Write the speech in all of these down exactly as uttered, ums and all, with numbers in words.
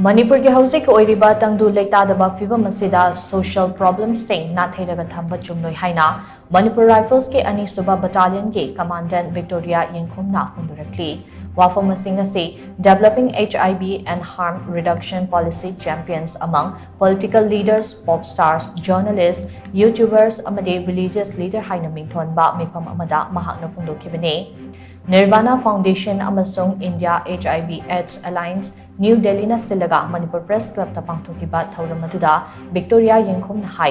ꯃꯅꯤꯄꯨꯔꯒꯤ ꯍꯧꯖꯤꯛ ꯑꯣꯏꯔꯤꯕ ꯇꯪꯗꯨ ꯂꯩꯇꯥꯗꯕ ꯐꯤꯕꯝ ꯑꯁꯤꯗ social problemꯁꯤꯡ ꯅꯥꯊꯩꯔꯒ ꯊꯝꯕ ꯆꯨꯝꯂꯣꯏ ꯍꯥꯏꯅ ꯃꯅꯤꯄꯨꯔ Riflesꯀꯤ ꯑꯅꯤꯁꯨꯕ battalionꯒꯤ commandant Victoria ꯌꯦꯡꯈꯨꯝꯅ ꯐꯣꯡꯗꯣꯔꯛꯂꯤ꯫ ꯋꯥꯐꯝꯁꯤꯡ ꯑꯁꯤ Developing HIV and Harm Reduction Policy Champions among political leaders, pop stars, journalists, YouTubers ꯑꯃꯗꯤ religious leader ꯍꯥꯏꯅ ꯃꯤꯡꯊꯣꯟꯕ ꯃꯤꯐꯝ ꯑꯃꯗ ꯃꯍꯥꯛꯅ ꯐꯣꯡꯗꯣꯛꯈꯤꯕꯅꯤ꯫ Nirvana Foundation ꯑꯃꯁꯨꯡ India HIV AIDS Alliance, New Delhiꯅ ꯁꯤꯜꯂꯒ ꯃꯅꯤꯄꯨꯔ Press Clubꯇ ꯄꯥꯡꯊꯣꯛꯈꯤꯕ ꯊꯧꯔꯝ ꯑꯗꯨꯗ Victoria ꯌꯦꯡꯈꯨꯝꯅ ꯍꯥꯏ,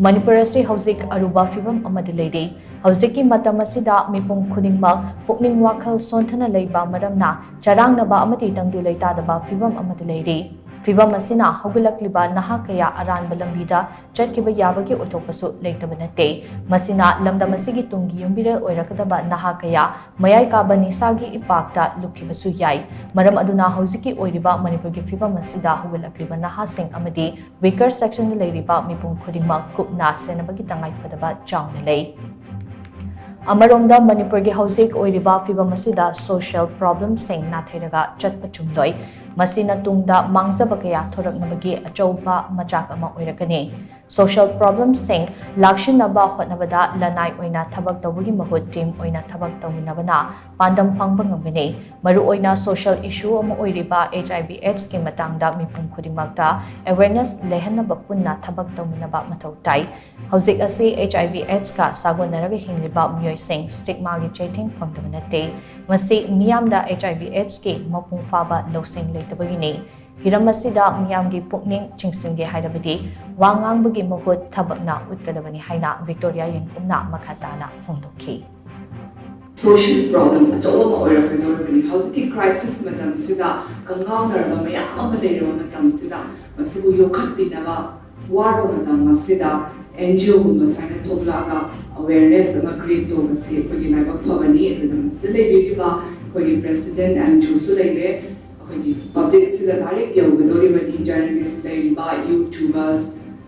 ꯃꯅꯤꯄꯨꯔ ꯑꯁꯤ ꯍꯧꯖꯤꯛ ꯑꯔꯨꯕ ꯐꯤꯕꯝ ꯑꯃꯗ ꯂꯩꯔꯤ꯫ ꯍꯧꯖꯤꯛꯀꯤ ꯃꯇꯝ ꯑꯁꯤꯗ ꯃꯤꯄꯨꯝ ꯈꯨꯗꯤꯡꯃꯛ ꯄꯨꯛꯅꯤꯡ ꯋꯥꯈꯜ ꯁꯣꯟꯊꯅ ꯂꯩꯕ ꯃꯔꯝꯅ ꯆꯔꯥꯡꯅꯕ ꯑꯃꯗꯤ ꯇꯪꯗꯨ ꯂꯩꯇꯥꯗꯕ ꯐꯤꯕꯝ ꯑꯃꯗ ꯂꯩꯔꯤ꯫ ꯐꯤꯕꯝ ꯑꯁꯤꯅ ꯍꯧꯒꯠꯂꯛꯂꯤꯕ ꯅꯍꯥ ꯀꯌꯥ ꯑꯔꯥꯟꯕ ꯂꯝꯕꯤꯗ ꯆꯠꯈꯤꯕ ꯌꯥꯕꯒꯤ ꯑꯣꯏꯊꯣꯛꯄꯁꯨ ꯂꯩꯇꯕ ꯅꯠꯇꯦ꯫ ꯃꯁꯤꯅ ꯂꯝꯗꯝ ꯑꯁꯤꯒꯤ ꯇꯨꯡꯒꯤ ꯌꯨꯝꯕꯤꯔꯦꯜ ꯑꯣꯏꯔꯛꯀꯗꯕ ꯅꯍꯥ ꯀꯌꯥ ꯃꯌꯥꯏ ꯀꯥꯕ ꯅꯤꯁꯥꯒꯤ ꯏꯄꯥꯛꯇ ꯂꯨꯞꯈꯤꯕꯁꯨ ꯌꯥꯏ꯫ ꯃꯔꯝ ꯑꯗꯨꯅ ꯍꯧꯖꯤꯛꯀꯤ ꯑꯣꯏꯔꯤꯕ ꯃꯅꯤꯄꯨꯔꯒꯤ ꯐꯤꯕꯝ ꯑꯁꯤꯗ ꯍꯧꯒꯠꯂꯛꯂꯤꯕ ꯅꯍꯥꯁꯤꯡ ꯑꯃꯗꯤ weaker sectionꯗ ꯂꯩꯔꯤꯕ ꯃꯤꯄꯨꯝ ꯈꯨꯗꯤꯡꯃꯛ ꯀꯨꯞꯅ ꯁꯦꯟꯅꯕꯒꯤ ꯇꯉꯥꯏ ꯐꯗꯕ ꯆꯥꯎꯅ ꯂꯩ꯫ ꯑꯃꯔꯣꯝꯗ ꯃꯅꯤꯄꯨꯔꯒꯤ ꯍꯧꯖꯤꯛ ꯑꯣꯏꯔꯤꯕ ꯐꯤꯕꯝ ꯑꯁꯤꯗ social problemꯁꯤꯡ ꯅꯥꯊꯩꯔꯒ ꯆꯠꯄ ꯆꯨꯝꯂꯣꯏ꯫ ꯃꯁꯤꯅ ꯇꯨꯡꯗ ꯃꯥꯡꯖꯕ ꯀꯌꯥ ꯊꯣꯔꯛꯅꯕꯒꯤ ꯑꯆꯧꯕ ꯃꯆꯥꯛ ꯑꯃ ꯑꯣꯏꯔꯛꯀꯅꯤ꯫ Social problemꯁꯤꯡ ꯂꯥꯛꯁꯤꯟꯅꯕ ꯍꯣꯠꯅꯕꯗ ꯂꯅꯥꯏ ꯑꯣꯏꯅ ꯊꯕꯛ ꯇꯧꯕꯒꯤ ꯃꯍꯨꯠ team ꯑꯣꯏꯅ ꯊꯕꯛ ꯇꯧꯃꯤꯟꯅꯕꯅ ꯄꯥꯟꯗꯝ ꯐꯪꯕ ꯉꯝꯒꯅꯤ꯫ ꯃꯔꯨꯑꯣꯏꯅ social issue ꯑꯃ ꯑꯣꯏꯔꯤꯕ HIV AIDSꯀꯤ ꯃꯇꯥꯡꯗ ꯃꯤꯄꯨꯝ ꯈꯨꯗꯤꯡꯃꯛꯇ awareness ꯂꯩꯍꯟꯅꯕ ꯄꯨꯟꯅ ꯊꯕꯛ ꯇꯧꯃꯤꯟꯅꯕ ꯃꯊꯧ ꯇꯥꯏ꯫ ꯍꯧꯖꯤꯛ ꯑꯁꯤ HIV AIDSꯀ ꯁꯥꯒꯣꯟꯅꯔꯒ ꯍꯤꯡꯂꯤꯕ ꯃꯤꯑꯣꯏꯁꯤꯡ stigmaꯒꯤ ꯆꯩꯊꯦꯡ ꯐꯪꯗꯕ ꯅꯠꯇꯦ꯫ ꯃꯁꯤ ꯃꯤꯌꯥꯝꯗ HIV AIDSꯀꯤ ꯃꯄꯨꯡ ꯐꯥꯕ ꯂꯧꯁꯤꯡ ꯂꯩꯇꯕꯒꯤꯅꯤ꯫ ꯍꯤꯔꯝ ꯑꯁꯤꯗ ꯃꯤꯌꯥꯝꯒꯤ ꯄꯨꯛꯅꯤꯡ ꯆꯤꯡꯁꯤꯟꯒꯦ ꯍꯥꯏꯔꯕꯗꯤ ꯋꯥ ꯉꯥꯡꯕꯒꯤ ꯃꯍꯨꯠ ꯊꯕꯛꯅ ꯎꯠꯀꯗꯕꯅꯤ ꯍꯥꯏꯅ Victoria ꯌꯦꯡꯈꯨꯝꯅ ꯃꯈꯥ ꯇꯥꯅ ꯐꯣꯡꯗꯣꯛꯈꯤ꯫ Social problem ꯑꯆꯧꯕ ꯑꯃ ꯑꯣꯏꯔꯛꯀꯗꯧꯔꯤꯕꯅꯤ꯫ ꯍꯧꯖꯤꯛꯀꯤ crisis ꯃꯇꯝꯁꯤꯗ ꯀꯪꯉꯥꯎꯅꯔꯕ ꯃꯌꯥꯝ ꯑꯃ ꯂꯩꯔꯕ ꯃꯇꯝꯁꯤꯗ ꯃꯁꯤꯕꯨ ꯌꯣꯛꯈꯠꯄꯤꯅꯕ ꯋꯥꯔꯕ ꯃꯇꯝ ꯑꯁꯤꯗ NGOꯒꯨꯝꯕ ꯁꯨꯃꯥꯏꯅ ꯊꯣꯛꯂꯛꯑꯒ awareness ꯑꯃ create ꯇꯧꯕꯁꯤ ꯑꯩꯈꯣꯏꯒꯤ ꯂꯥꯏꯕꯛ ꯐꯕꯅꯤ꯫ ꯑꯗꯨꯅ ꯃꯁꯤꯗ ꯂꯩꯕꯤꯔꯤꯕ ꯑꯩꯈꯣꯏꯒꯤ president ꯑꯦꯟꯗ꯭ꯔꯨꯁꯨ ꯂꯩꯔꯦ, ꯑꯩꯈꯣꯏꯒꯤ publicꯁꯤꯗ direct ꯌꯧꯒꯗꯧꯔꯤꯕꯅꯤ꯫ Journalist ꯂꯩꯔꯤꯕ, YouTubers,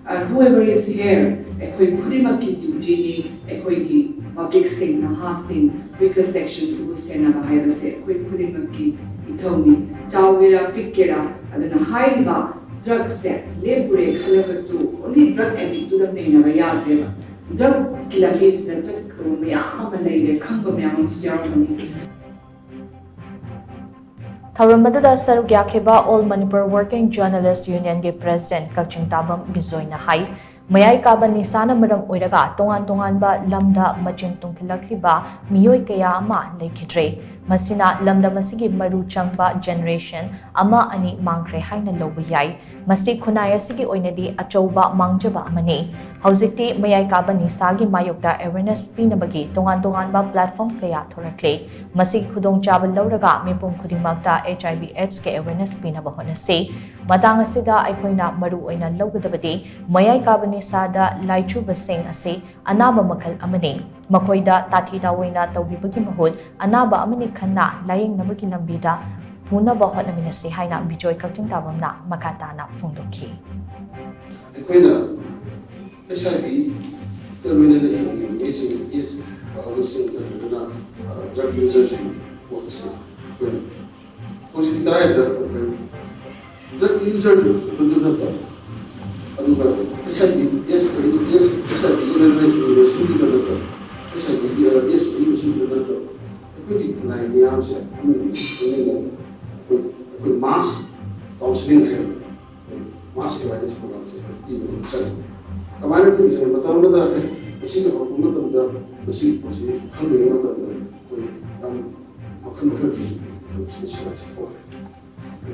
uh, whoever is here, ꯑꯩꯈꯣꯏ ꯈꯨꯗꯤꯡꯃꯛꯀꯤ dutyꯅꯤ꯫ ꯑꯩꯈꯣꯏꯒꯤ publicꯁꯤꯡ, ꯅꯍꯥꯁꯤꯡ, weaker sectionꯁꯤꯕꯨ ꯁꯦꯟꯅꯕ ꯍꯥꯏꯕꯁꯦ ꯑꯩꯈꯣꯏ ꯈꯨꯗꯤꯡꯃꯛꯀꯤ ꯏꯊꯧꯅꯤ꯫ ꯆꯥꯎꯒꯦꯔꯥ ꯄꯤꯛꯀꯦꯔꯥ꯫ ꯑꯗꯨꯅ ꯍꯥꯏꯔꯤꯕ ꯗ꯭ꯔꯒꯁꯦ ꯂꯦꯞꯄꯨꯔꯦ ꯈꯜꯂꯒꯁꯨ ꯑꯣꯟꯂꯤ ꯗ꯭ꯔꯒ ꯑꯦꯗꯤꯛꯇꯨꯗ ꯅꯩꯅꯕ ꯌꯥꯗ꯭ꯔꯦꯕ꯫ ꯗ꯭ꯔꯒꯀꯤ ꯂꯝꯕꯤꯁꯤꯗ ꯆꯠꯀꯗꯕ ꯃꯌꯥꯝ ꯑꯃ ꯂꯩꯔꯦ, ꯈꯪꯕ ꯃꯌꯥꯝ ꯑꯃꯁꯨ ꯌꯥꯎꯔꯝꯒꯅꯤ꯫ ꯊꯧꯔꯝ ꯑꯗꯨꯗ ꯁꯔꯨꯛ ꯌꯥꯈꯤꯕ All Manipur Working Journalist Unionꯒꯤ President ꯀꯛꯆꯤꯡ ꯇꯥꯕꯝ ꯕꯤꯖꯣꯏꯅ ꯍꯥꯏ, ꯃꯌꯥꯏ ꯀꯥꯕ ꯅꯤꯁꯥꯅ ꯃꯔꯝ ꯑꯣꯏꯔꯒ ꯇꯣꯉꯥꯟ ꯇꯣꯉꯥꯟꯕ ꯂꯝꯗ ꯃꯆꯤꯟ ꯇꯨꯡꯈꯤꯜꯂꯛꯂꯤꯕ ꯃꯤꯑꯣꯏ ꯀꯌꯥ ꯑꯃ ꯂꯩꯈꯤꯗ꯭ꯔꯦ꯫ ꯃꯁꯤꯅ ꯂꯝꯗꯝ ꯑꯁꯤꯒꯤ ꯃꯔꯨ ꯆꯪꯕ generation ꯑꯃ ꯑꯅꯤ ꯃꯥꯡꯈ꯭ꯔꯦ ꯍꯥꯏꯅ ꯂꯧꯕ ꯌꯥꯏ꯫ ꯃꯁꯤ ꯈꯨꯟꯅꯥꯏ ꯑꯁꯤꯒꯤ ꯑꯣꯏꯅꯗꯤ ꯑꯆꯧꯕ ꯃꯥꯡꯖꯕ ꯑꯃꯅꯤ꯫ ꯍꯧꯖꯤꯛꯇꯤ ꯃꯌꯥꯏ ꯀꯥꯕ ꯅꯤꯁꯥꯒꯤ ꯃꯥꯌꯣꯛꯇ awareness ꯄꯤꯅꯕꯒꯤ ꯇꯣꯉꯥꯟ ꯇꯣꯉꯥꯟꯕ platform ꯀꯌꯥ ꯊꯣꯔꯛꯂꯦ꯫ ꯃꯁꯤꯒꯤ ꯈꯨꯗꯣꯡꯆꯥꯕ ꯂꯧꯔꯒ ꯃꯤꯄꯨꯝ ꯈꯨꯗꯤꯡꯃꯛꯇ HIV AIDS ꯀꯤ awareness ꯄꯤꯅꯕ ꯍꯣꯠꯅꯁꯤ꯫ ꯃꯇꯥꯡ ꯑꯁꯤꯗ ꯑꯩꯈꯣꯏꯅ ꯃꯔꯨ ꯑꯣꯏꯅ ꯂꯧꯒꯗꯕꯗꯤ ꯃꯌꯥꯏ ꯀꯥꯕ ꯅꯤꯁꯥꯗ ꯂꯥꯏꯆꯨꯕꯁꯤꯡ ꯑꯁꯤ ꯑꯅꯥꯕ ꯃꯈꯜ ꯑꯃꯅꯤ꯫ ꯃꯈꯣꯏꯗ ꯇꯥꯊꯤ ꯇꯥꯑꯣꯏꯅ ꯇꯧꯕꯤꯕꯒꯤ ꯃꯍꯨꯠ ꯑꯅꯥꯕ ꯑꯃꯅꯤ ꯈꯟꯅ ꯂꯥꯌꯦꯡꯅꯕꯒꯤ ꯂꯝꯕꯤꯗ ꯄꯨꯅꯕ ꯍꯣꯠꯅꯃꯤꯟꯅꯁꯤ ꯍꯥꯏꯅ ꯕꯤꯖꯣꯏ ꯀꯛꯆꯤꯡ ꯇꯥꯕꯝꯅ ꯃꯈꯥ ꯇꯥꯅ ꯐꯣꯡꯗꯣꯛꯈꯤ꯫ ꯑꯩꯈꯣꯏꯅ HIV ꯇ ꯂꯣꯏꯅꯅ ꯍꯤꯡꯂꯤꯕ ꯃꯤꯁꯤꯡ AIDS ꯑꯃꯁꯨꯡ ꯅꯠꯇ꯭ꯔꯒꯅ drug user ꯁꯤꯡ ꯄꯣꯠ ꯑꯁꯤ ꯑꯩꯈꯣꯏꯅ ꯍꯧꯖꯤꯛꯇꯤ ꯀꯗꯥꯏꯗ ꯑꯩꯈꯣꯏ drug user ꯗꯨ ꯅꯠꯇꯕ ꯑꯗꯨꯒ HIV AIDS AIDS HIV ꯒ ꯂꯣꯏꯅꯅ ꯍꯤꯡꯂꯤꯕ ꯁꯤꯡꯗꯨꯗ ꯅꯠꯇꯕ HIV ꯒꯤ AIDS ꯂꯩꯕꯁꯤꯡꯗꯨꯗ ꯅꯠꯇꯕ ꯑꯩꯈꯣꯏꯒꯤ ꯈꯨꯟꯅꯥꯏ ꯃꯤꯌꯥꯝꯁꯦ ꯄꯨꯝꯅꯃꯛ ꯄꯨꯟꯃꯤꯟꯅ ꯑꯩꯈꯣꯏ ꯑꯩꯈꯣꯏ mass counselling ꯍꯥꯏꯕ mass awareness program ꯁꯦ ꯄꯤꯕ ꯆꯠꯂꯤ꯫ ꯀꯃꯥꯏꯅ ꯄꯤꯕꯁꯦ ꯃꯇꯝ ꯑꯃꯗ ꯑꯦ ꯃꯁꯤꯒꯤ ꯍꯧꯔꯛꯄ ꯃꯇꯝꯗ ꯃꯁꯤꯒꯤ ꯄꯣꯠꯁꯤ ꯈꯪꯗ꯭ꯔꯤꯉꯩ ꯃꯇꯝꯗ ꯑꯩꯈꯣꯏ ꯌꯥꯝ ꯃꯈꯜ ꯃꯈꯜꯒꯤ ꯁꯤꯗ ꯁꯤꯗ ꯊꯣꯛꯑꯦ꯫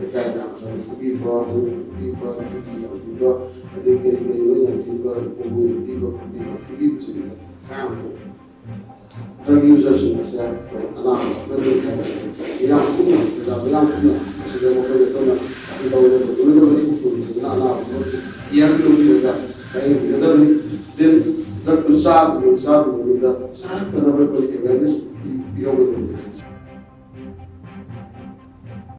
ꯂꯩꯀꯥꯏ ꯃꯌꯥꯝꯁꯤꯅ ꯐꯨꯕꯤꯕ, ꯐꯨꯕꯤꯕ, ꯅꯨꯄꯤꯒꯤ ꯌꯥꯝ ꯄꯤꯕ, ꯑꯗꯩ ꯀꯔꯤ ꯀꯔꯤ ꯂꯣꯏ ꯌꯥꯝ ꯄꯤꯕ, ꯈꯣꯡꯒꯨꯜ ꯄꯤꯕ, ꯐꯨꯕꯤꯕ, ꯐꯨꯕꯤꯕꯁꯤꯡꯗ ꯃꯌꯥꯝ drug user ꯁꯤꯡ ꯑꯁꯦ ꯑꯩꯈꯣꯏ ꯑꯅꯥꯕ ꯑꯃꯅꯤ ꯍꯥꯏꯕꯁꯤ ꯃꯤꯌꯥꯝ ꯄꯨꯝꯅ ꯃꯤꯌꯥꯝ ꯄꯨꯝꯅ ꯃꯁꯤꯗ ꯃꯈꯣꯏ ꯑꯩꯈꯣꯏꯅ ꯇꯧꯗꯕ ꯎꯅꯗꯕꯅꯤ꯫ ꯎꯈ꯭ꯔꯨꯜꯁꯤꯡꯅ ꯑꯅꯥꯕ ꯄꯨꯝꯅꯃꯛ care ꯂꯧꯕꯤꯔꯒ ꯂꯥꯌꯦꯡꯕꯤꯒꯗꯕꯅꯤ꯫ Then drug ꯇꯨ ꯆꯥꯗ꯭ꯔꯤꯉꯩ ꯆꯥꯗ꯭ꯔꯤꯉꯩꯗ ꯆꯥꯔꯛꯇꯅꯕ ꯑꯩꯈꯣꯏ awareness